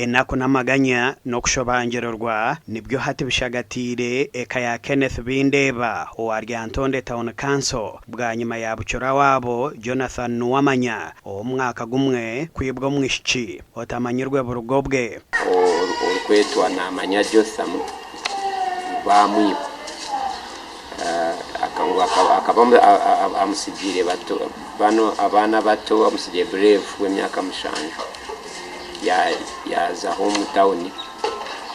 Enaku n'amaganya n'okushobangirirwa nibyo hati bishagatiire eka ya Kenneth Bindeeba owa Lyantonde Town Council bwanyima ya bucura waabo Jonathan Nuwamanya ow'omwaka gumwe kwibwa omwishiki otamanyirwe burugo bwe. Orikwetwa Namanya Jotham baamwiba. Akaba amutsigiire abaana bato, amutsigiire Brave w'emyaka mushanju. Yaazaho omu tawuni,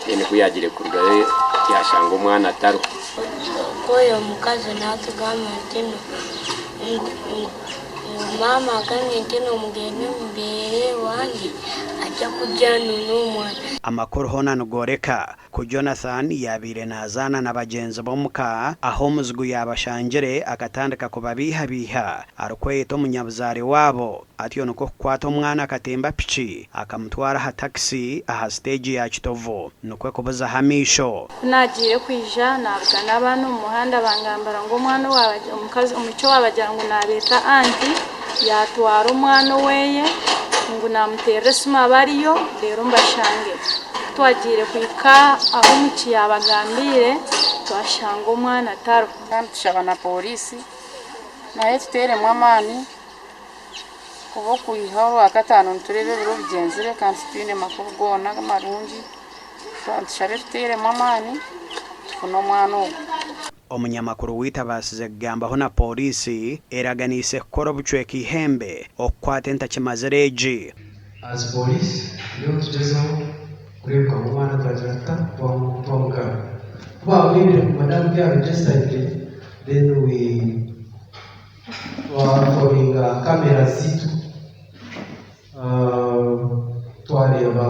then ku yaagiire kurugayo yaashanga omwana atariho. Oyo omukazi natugamba ntino ngu maama agambye ntino mugende mubeere wange ajja kujja anone omwana. Amakuru hoona nigooreka Ku Jonathan yaabaire naazaana na bagyenzi b'omuka, ahu omuzigu yaabashangire akatandika kubabeihabeiha arikweyeta omunyabuzaare waabo, atyo nikwo kukwata omwana akatemba piki akamutwara aha takisi aha siteegi ya Kitovu nikwo kubuzaho amaisho. Ku naagiire kwija naabugana abaana omu muhanda bangambira ngu omwana omukazi omwishiki owaabagira ngu naabeeta anti yaatwara omwana oweye ngu naamuteerera esimu abe ariyo reero mbashange. Ku twagiire kuhika ahu omwishiki yaabagambiire, twashanga omwana tariho. Kandi tushaba na pooriisi nayo etuteeremu amaani kuba okwiha orwakataano nitureeba ebiro bigyenzire kandi titwine makuru goona marungi, nitushaba etuteeremu amaani tufune omwana ogwo. Omunyamakuru waitu abaasize kugambaho na pooriisi eraganiise kukora obucweka eihembe okukwata entakimazire egi. As police turiyo nitugyezaho kureebeka ngu omwana twagira tuta twamugarura. Ku baamwibire madamu ku yaregisitadire then we twakoringa kamera zaitu twareeba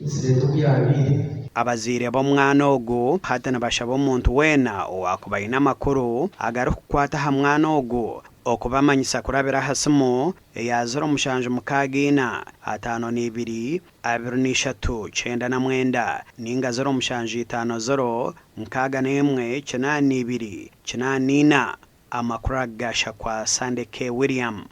incident oku yaabaire. Abazaire b'omwana ogu hati nibashaba omuntu weena owaakuba aine amakuru agarikukwata aha mwana ogu okubamanyisa kurabira aha simu eya 0764 52 23 99 ninga 0750 61 82 84. Amakuru aga gashakwa Sunday K. William.